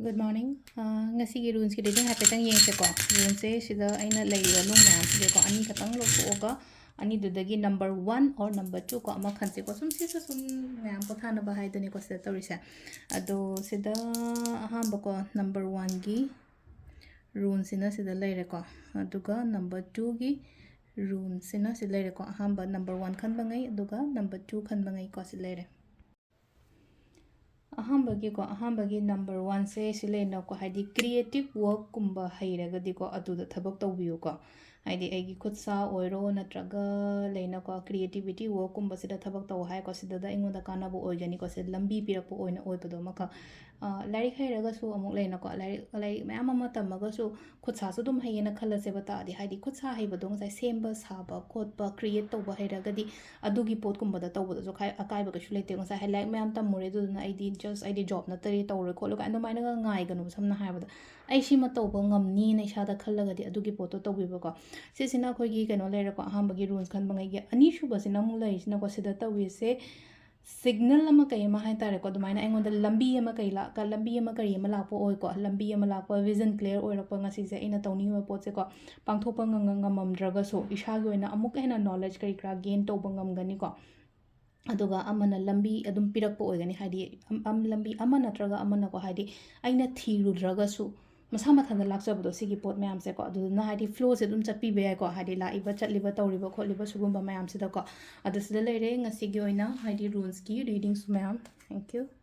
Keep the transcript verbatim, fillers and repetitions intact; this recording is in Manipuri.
Good morning. ꯑꯥ, ꯉꯁꯤꯒꯤ runesꯀꯤ reading ꯍꯥꯏꯐꯦꯠꯇꯪ ꯌꯦꯡꯁꯦꯀꯣ꯫ Runeꯁꯦ ꯁꯤꯗ ꯑꯩꯅ ꯂꯩꯔꯤꯕ ꯅꯨꯡ ꯃꯌꯥꯝꯁꯤꯗꯀꯣ, ꯑꯅꯤ ꯈꯛꯇꯪ ꯂꯧꯊꯣꯛꯑꯒ ꯑꯅꯤꯗꯨꯗꯒꯤ number one or number two ꯀꯣ ꯑꯃ ꯈꯟꯁꯦꯀꯣ꯫ ꯁꯨꯝ ꯁꯤꯁꯨ ꯁꯨꯝ ꯃꯌꯥꯝ ꯄꯣꯊꯥꯅꯕ ꯍꯥꯏꯗꯨꯅꯤꯀꯣ ꯁꯤꯗ ꯇꯧꯔꯤꯁꯦ꯫ ꯑꯗꯣ ꯁꯤꯗ ꯑꯍꯥꯟꯕꯀꯣ, number oneꯒꯤ runeꯁꯤꯅ ꯁꯤꯗ ꯂꯩꯔꯦꯀꯣ꯫ ꯑꯗꯨꯒ number twoꯒꯤ runeꯁꯤꯅ ꯁꯤ ꯂꯩꯔꯦꯀꯣ꯫ ꯑꯍꯥꯟꯕ number one ꯈꯟꯕꯉꯩ, ꯑꯗꯨꯒ number two ꯈꯟꯕꯉꯩꯀꯣ ꯁꯤ ꯂꯩꯔꯦ꯫ ꯑꯍꯥꯟꯕꯒꯤꯀꯣ, ꯑꯍꯥꯟꯕꯒꯤ number oneꯁꯦ ꯁꯤ ꯂꯩꯅꯀꯣ, ꯍꯥꯏꯗꯤ creative workꯀꯨꯝꯕ ꯍꯩꯔꯒꯗꯤꯀꯣ, ꯑꯗꯨꯗ ꯊꯕꯛ ꯇꯧꯕꯤꯌꯨꯀꯣ꯫ ꯍꯥꯏꯗꯤ ꯑꯩꯒꯤ ꯈꯨꯠ ꯁꯥ ꯑꯣꯏꯔꯣ, ꯅꯠꯇ꯭ꯔꯒ ꯂꯩꯅꯀꯣ, creativity workꯀꯨꯝꯕꯁꯤꯗ ꯊꯕꯛ ꯇꯧ ꯍꯥꯏꯀꯣ, ꯁꯤꯗꯗ ꯑꯩꯉꯣꯟꯗ ꯀꯥꯟꯅꯕ ꯑꯣꯏꯒꯅꯤꯀꯣ꯫ ꯁꯤ ꯂꯝꯕꯤ ꯄꯤꯔꯛꯄ ꯑꯣꯏꯅ ꯑꯣꯏꯕꯗꯣ ꯑꯃꯈꯛ꯫ ꯑ, ꯂꯥꯏꯔꯤꯛ ꯍꯩꯔꯒꯁꯨ ꯑꯃꯨꯛ ꯂꯩꯅꯀꯣ, ꯂꯥꯏꯔꯤꯛ, ꯂꯥꯏꯔꯤꯛ ꯃꯌꯥꯝ ꯑꯃ ꯇꯝꯃꯒꯁꯨ ꯈꯨꯠ ꯁꯥꯁꯨ ꯑꯗꯨꯝ ꯍꯩꯌꯦꯅ ꯈꯜꯂꯁꯦꯕ ꯇꯥꯔꯗꯤ, ꯍꯥꯏꯗꯤ ꯈꯨꯠ ꯁꯥ ꯍꯩꯕꯗꯣ ꯉꯁꯥꯏ ꯁꯦꯝꯕ ꯁꯥꯕ ꯈꯣꯠꯄ, create ꯇꯧꯕ ꯍꯩꯔꯒꯗꯤ ꯑꯗꯨꯒꯤ ꯄꯣꯠꯀꯨꯝꯕꯗ ꯇꯧꯕꯗꯁꯨ ꯈꯥꯏ-, ꯑꯀꯥꯏꯕ ꯀꯩꯁꯨ ꯂꯩꯇꯦ꯫ ꯉꯁꯥꯏ ꯍꯥꯏ ꯂꯥꯏꯔꯤꯛ ꯃꯌꯥꯝ ꯇꯝꯃꯨꯔꯦ, ꯑꯗꯨꯗꯨꯅ ꯑꯩꯗꯤ just ꯑꯩꯗꯤ job ꯅꯠꯇ꯭ꯔꯗꯤ ꯇꯧꯔꯣꯏ ꯈꯣꯠꯂꯣꯏ ꯀꯥꯏꯅ ꯑꯗꯨꯃꯥꯏꯅꯒ ꯉꯥꯏꯒꯅꯨꯕ꯫ ꯁꯝꯅ ꯍꯥꯏꯔꯕꯗ, "ꯑꯩ ꯁꯤꯃ ꯇꯧꯕ ꯉꯝꯅꯤꯅ" ꯏꯁꯥꯗ ꯈꯜꯂꯒꯗꯤ ꯑꯗꯨꯒꯤ ꯄꯣꯠꯇꯣ ꯇꯧꯕꯤꯕꯀꯣ꯫ ꯁꯤꯁꯤꯅ ꯑꯩꯈꯣꯏꯒꯤ ꯀꯩꯅꯣ ꯂꯩꯔꯦꯀꯣ, ꯑꯍꯥꯟꯕꯒꯤ runes ꯈꯟꯕꯉꯩꯒꯤ꯫ ꯑꯅꯤꯁꯨꯕꯁꯤꯅ ꯑꯃꯨꯛ ꯂꯩꯔꯤꯁꯤꯅꯀꯣ, ꯁꯤꯗ ꯇꯧꯔꯤꯁꯦ, signal ꯑꯃ ꯀꯩ ꯑꯃ ꯍꯥꯏ ꯇꯥꯔꯦꯀꯣ, ꯑꯗꯨꯃꯥꯏꯅ ꯑꯩꯉꯣꯟꯗ ꯂꯝꯕꯤ ꯑꯃ ꯀꯩ ꯂꯥꯛ-, ꯂꯝꯕꯤ ꯑꯃ ꯀꯔꯤ ꯑꯃ ꯂꯥꯛꯄ ꯑꯣꯏꯀꯣ, ꯂꯝꯕꯤ ꯑꯃ ꯂꯥꯛꯄ, vision clear ꯑꯣꯏꯔꯛꯄ, ꯉꯁꯤꯁꯦ ꯑꯩꯅ ꯇꯧꯅꯤꯡꯉꯤꯕ ꯄꯣꯠꯁꯦꯀꯣ ꯄꯥꯡꯊꯣꯛꯄ ꯉ-, ꯉ-, ꯉꯝꯃꯝꯗ꯭ꯔꯒꯁꯨ ꯏꯁꯥꯒꯤ ꯑꯣꯏꯅ ꯑꯃꯨꯛꯀ ꯍꯦꯟꯅ knowledge ꯀꯔꯤ ꯀꯔꯥ gain ꯇꯧꯕ ꯉꯝꯒꯅꯤꯀꯣ꯫ ꯑꯗꯨꯒ ꯑꯃꯅ ꯂꯝꯕꯤ ꯑꯗꯨꯝ ꯄꯤꯔꯛꯄ ꯑꯣꯏꯒꯅꯤ, ꯍꯥꯏꯗꯤ ꯑꯝ-, ꯑꯝ-, ꯂꯝꯕꯤ ꯑꯃ ꯅꯠꯇ꯭ꯔꯒ ꯑꯃꯅꯀꯣ, ꯍꯥꯏꯗꯤ ꯑꯩꯅ ꯊꯤꯔꯨꯗ꯭ꯔꯒꯁꯨ ꯃꯁꯥ ꯃꯊꯟꯇ ꯂꯥꯛꯆꯕꯗꯣ, ꯁꯤꯒꯤ ꯄꯣꯠ ꯃꯌꯥꯝꯁꯦꯀꯣ꯫ ꯑꯗꯨꯗꯨꯅ ꯍꯥꯏꯗꯤ flowꯁꯦ ꯑꯗꯨꯝ ꯆꯠꯄꯤꯕ ꯌꯥꯏꯀꯣ, ꯍꯥꯏꯗꯤ ꯂꯥꯛꯏꯕ, ꯆꯠꯂꯤꯕ, ꯇꯧꯔꯤꯕ, ꯈꯣꯠꯂꯤꯕ ꯁꯤꯒꯨꯝꯕ ꯃꯌꯥꯝꯁꯤꯗꯀꯣ꯫ ꯑꯗꯨ ꯁꯤꯗ ꯂꯩꯔꯦ ꯉꯁꯤꯒꯤ ꯑꯣꯏꯅ ꯍꯥꯏꯗꯤ runesꯀꯤ readingꯁꯨ ꯃꯌꯥꯝ꯫ Thank you.